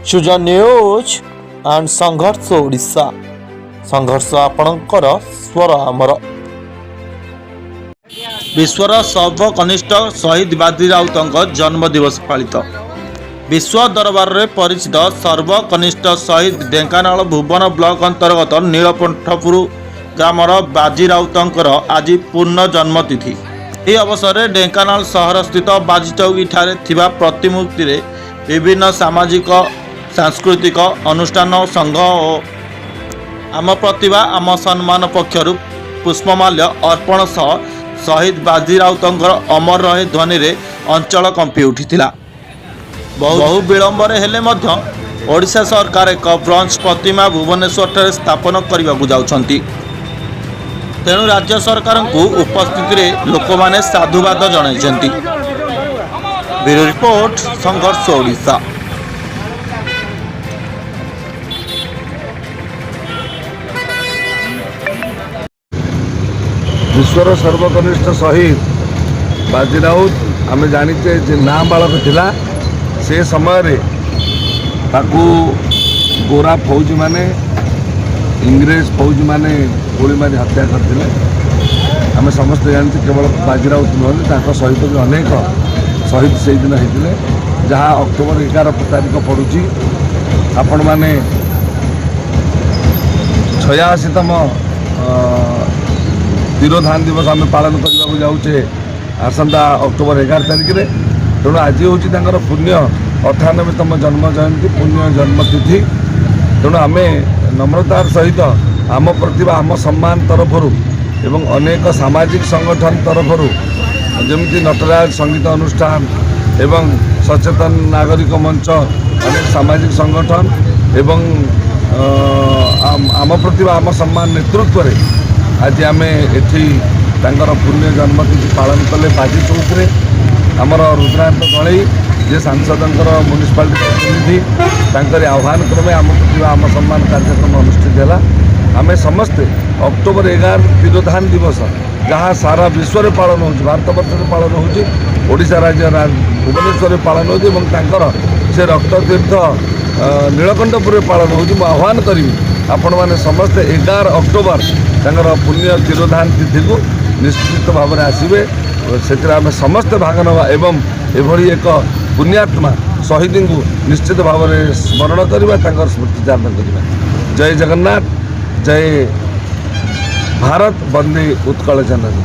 Sujan news and ସଂଘର୍ଷ ଓଡ଼ିଶା। ସଂଘର୍ଷ ଆପଣଙ୍କର, ସ୍ୱର ଆମର। ବିଶ୍ୱର ସର୍ବକନିଷ୍ଠ ଶହୀଦ ବାଜି ରାଉତଙ୍କ ଜନ୍ମଦିବସ ପାଳିତ। ବିଶ୍ୱ ଦରବାରରେ ପରିଚିତ ସର୍ବକନିଷ୍ଠ ଶହୀଦ ଢେଙ୍କାନାଳ ଭୁବନ ବ୍ଲକ ଅନ୍ତର୍ଗତ ନୀଳକଣ୍ଠପୁର ଗ୍ରାମର ବାଜି ରାଉତଙ୍କର ଆଜି ପୂର୍ଣ୍ଣ ଜନ୍ମତିଥି। ଏହି ଅବସରରେ ଢେଙ୍କାନାଳ ସହରସ୍ଥିତ ବାଜିଚୌକିଠାରେ ଥିବା ପ୍ରତିମୂର୍ତ୍ତିରେ ବିଭିନ୍ନ ସାମାଜିକ ସାଂସ୍କୃତିକ ଅନୁଷ୍ଠାନ, ସଂଘ ଓ ଆମ ପ୍ରତିଭା ଆମ ସମ୍ମାନ ପକ୍ଷରୁ ପୁଷ୍ପମାଲ୍ୟ ଅର୍ପଣ ସହ ଶହୀଦ ବାଜି ରାଉତଙ୍କର ଅମର ରହେ ଧ୍ୱନିରେ ଅଞ୍ଚଳ କମ୍ପି ଉଠିଥିଲା। ବହୁ ବିଳମ୍ବରେ ହେଲେ ମଧ୍ୟ ଓଡ଼ିଶା ସରକାର ଏକ ବ୍ରଞ୍ଜ ପ୍ରତିମା ଭୁବନେଶ୍ୱରଠାରେ ସ୍ଥାପନ କରିବାକୁ ଯାଉଛନ୍ତି। ତେଣୁ ରାଜ୍ୟ ସରକାରଙ୍କୁ ଉପସ୍ଥିତିରେ ଲୋକମାନେ ସାଧୁବାଦ ଜଣାଇଛନ୍ତି। ବ୍ୟୁରୋ ରିପୋର୍ଟ, ସଂଘର୍ଷ ଓଡ଼ିଶା। ବିଶ୍ୱର ସର୍ବକନିଷ୍ଠ ଶହୀଦ ବାଜି ରାଉତ, ଆମେ ଜାଣିଛେ ଯେ ନାବାଳକ ଥିଲା। ସେ ସମୟରେ ତାକୁ ଗୋରା ଫୌଜମାନେ, ଇଂରେଜ ଫୌଜମାନେ ଗୁଳି ମାରି ହତ୍ୟା କରିଥିଲେ। ଆମେ ସମସ୍ତେ ଜାଣିଛେ, କେବଳ ବାଜି ରାଉତ ନୁହନ୍ତି, ତାଙ୍କ ସହିତ ବି ଅନେକ ଶହୀଦ ସେଇଦିନ ହେଇଥିଲେ, ଯାହା ଅକ୍ଟୋବର 11 ତାରିଖ ପଡ଼ୁଛି। ଆପଣମାନେ 86ତମ ତିରୋଧାନ ଦିବସ ଆମେ ପାଳନ କରିବାକୁ ଯାଉଛେ ଆସନ୍ତା ଅକ୍ଟୋବର 11 ତାରିଖରେ। ତେଣୁ ଆଜି ହେଉଛି ତାଙ୍କର ପୁଣ୍ୟ 98ତମ ଜନ୍ମ ଜୟନ୍ତୀ, ପୁଣ୍ୟ ଜନ୍ମତିଥି। ତେଣୁ ଆମେ ନମ୍ରତାର ସହିତ ଆମ ପ୍ରତିଭା ଆମ ସମ୍ମାନ ତରଫରୁ ଏବଂ ଅନେକ ସାମାଜିକ ସଂଗଠନ ତରଫରୁ, ଯେମିତି ନଟରାଜ ସଙ୍ଗୀତ ଅନୁଷ୍ଠାନ ଏବଂ ସଚେତନ ନାଗରିକ ମଞ୍ଚ, ଅନେକ ସାମାଜିକ ସଂଗଠନ ଏବଂ ଆମ ପ୍ରତିଭା ଆମ ସମ୍ମାନ ନେତୃତ୍ୱରେ ଆଜି ଆମେ ଏଠି ତାଙ୍କର ପୁଣ୍ୟ ଜନ୍ମତିଥି ପାଳନ କଲେ ବାଜି ଚୌକିରେ। ଆମର ରୁଦ୍ରାନ୍ତ ଦଳେଇ, ଯିଏ ସାଂସଦଙ୍କର ମ୍ୟୁନିସିପାଲିଟି ପ୍ରତିନିଧି, ତାଙ୍କରି ଆହ୍ୱାନ କ୍ରମେ ଆମ ପ୍ରତିଭା ଆମ ସମ୍ମାନ କାର୍ଯ୍ୟକ୍ରମ ଅନୁଷ୍ଠିତ ହେଲା। ଆମେ ସମସ୍ତେ ଅକ୍ଟୋବର 11 ତିରୋଧାନ ଦିବସ, ଯାହା ସାରା ବିଶ୍ୱରେ ପାଳନ ହେଉଛି, ଭାରତ ବର୍ଷରେ ପାଳନ ହେଉଛି, ଓଡ଼ିଶା ରାଜ୍ୟ ଭୁବନେଶ୍ୱରରେ ପାଳନ ହେଉଛି ଏବଂ ତାଙ୍କର ସେ ରକ୍ତତୀର୍ଥ ନୀଳକଣ୍ଠପୁରରେ ପାଳନ ହେଉଛି। ମୁଁ ଆହ୍ୱାନ କରିବି, ଆପଣମାନେ ସମସ୍ତେ 11 ଅକ୍ଟୋବର ତାଙ୍କର ପୁଣ୍ୟ ତିରୋଧାନ ତିଥିକୁ ନିଶ୍ଚିତ ଭାବରେ ଆସିବେ। ସେଥିରେ ଆମେ ସମସ୍ତେ ଭାଗ ନେବା ଏବଂ ଏଭଳି ଏକ ପୁଣ୍ୟାତ୍ମା ଶହୀଦଙ୍କୁ ନିଶ୍ଚିତ ଭାବରେ ସ୍ମରଣ କରିବା, ତାଙ୍କର ସ୍ମୃତିଚାରଣ କରିବା। ଜୟ ଜଗନ୍ନାଥ, ଜୟ ଭାରତ, ବନ୍ଦେ ଉତ୍କଳ ଜନନୀ।